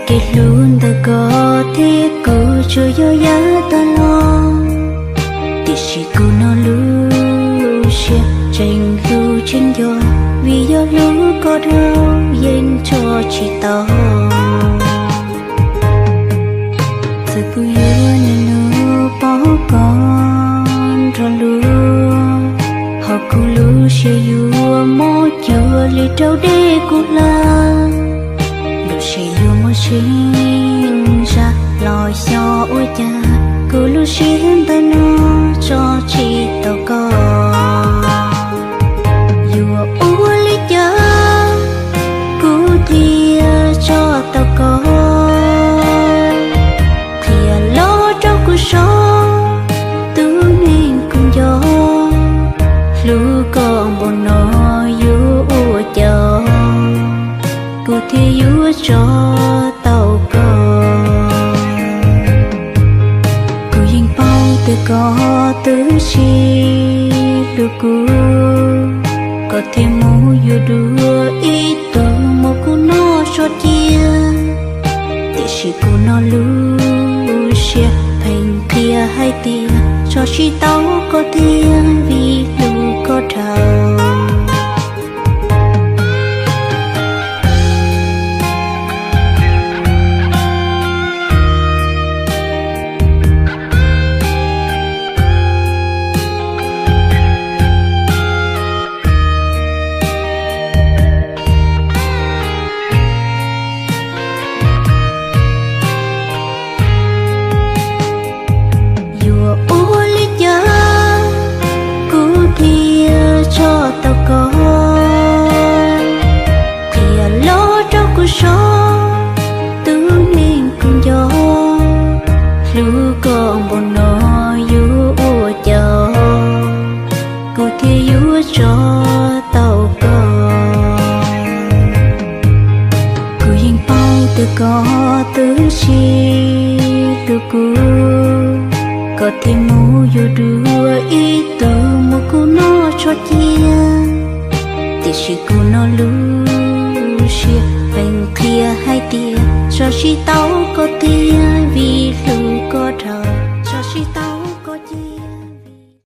Kev hlub ntawm koj thiab kuv tsuas yog yav tas los, tiam sis kuv no lub siab tseem hlub tseem nco, vim yog hlub koj dhau yeej tso tsis tau. Txawm kuv yuav niaj hnub pom koj nrog luag, ho kuv lub siab yuav mob cuag li raug dej kuv hlawv. Los sis yuav muaj tsis zam los xyov ua cas, kuv lub siab ntawm no tso tsis tau koj. Yuav ua li cas kuv thiaj tso tau koj, qhia los rau kuv saib, tus neeg kuv nco. Hlub koj npaum no yuav ua cas kuv thiaj yuav tso tau koj. Kuv yeej paub tias koj twb tsis hlub kuv, koj thiaj mus yuav dua ib tug muab kuv noj tso cia. Tiam sis kuv no lub siab pheej qhia hais tias tso tsis tau koj tiag vim hlub koj dhau. Yuav ua li cas kuv thiaj tso tau koj, qhia los rau kuv saib, tus neeg kuv nco. Hlub koj npaum no yuav ua cas kuv thiaj yuav tso tau koj. Kuv yeej paub tias koj twb tsis hlub kuv, koj thiaj mus yuav dua ib tug muab kuv noj tso cia. Tiam sis kuv no lub siab pheej qhia hais tias tso tsis tau koj